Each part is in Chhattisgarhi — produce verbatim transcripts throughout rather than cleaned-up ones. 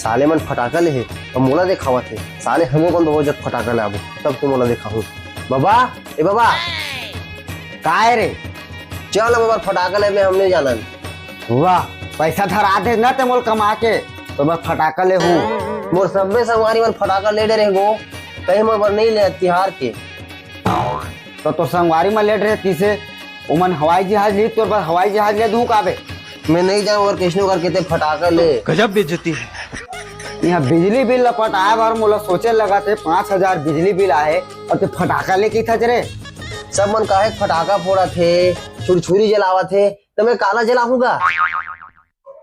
साले मन फटाका ले हे, अउ मोला देखावत हे। साले हमो कन बबा जग फटाका ले आबो, तब तो मोला देखाहूं। बबा, ए बबा। काय रे? चल बबा, फटाका ले में हमने जानन। वाह, पैसा धरा दे ना ते मोल कमा के, तो बस फटाका ले हूं। मोर सब्बे संगवारी मन फटाका ले डरे गो, कहीं मोर बर नहीं ले तिहार के। तो तोर संगवारी मन लेट रहे तीसे, ओमन हवाई जहाज ली, तोर बर हवाई जहाज ले दूं काबे? मैं नहीं जाऊं, अगर किसनो करके ते फटाका ले। गजब बेइज्जती है। यहाँ बिजली बिल ल पटाए बर मोला सोचे लगा थे, पाँच हजार बिजली बिल आए और ते फटाका ले की था रे? सब मन काहे फटाका फोड़ा थे, छुरछुरी जलावा थे, तो मैं काला जलाऊंगा?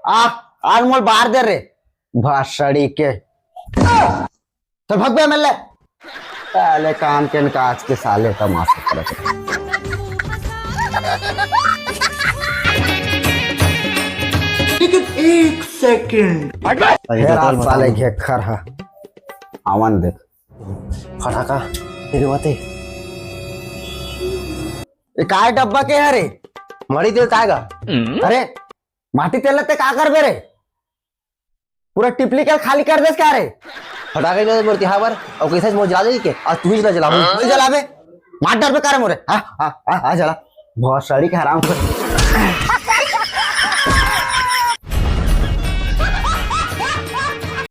आ, आज मोल बाहर दे रे, भाषड़ी के। चल भग बे एमएलए। साले काम के न काज के साले तमाशा करत हे। लेकिन एक सेकंड। अरे, साले घेखर हा। आवन देख। फटाका, तेरे बाते। ए, काय डब्बा के हरे? माटी तेल काय गा? अरे, माटी तेल ते का करबे रे? पूरा टिपली के खाली कर देस का रे? फटाका नहीं मोर तिहार बर, अउ कैसे मोर जला देगी के? आज तू ही जला, जला, मोर। नहीं जलाबे? मार डरबे का रे मोरे? हाँ, हाँ, हाँ, हाँ, जला। बहुत सारी के हराम कर।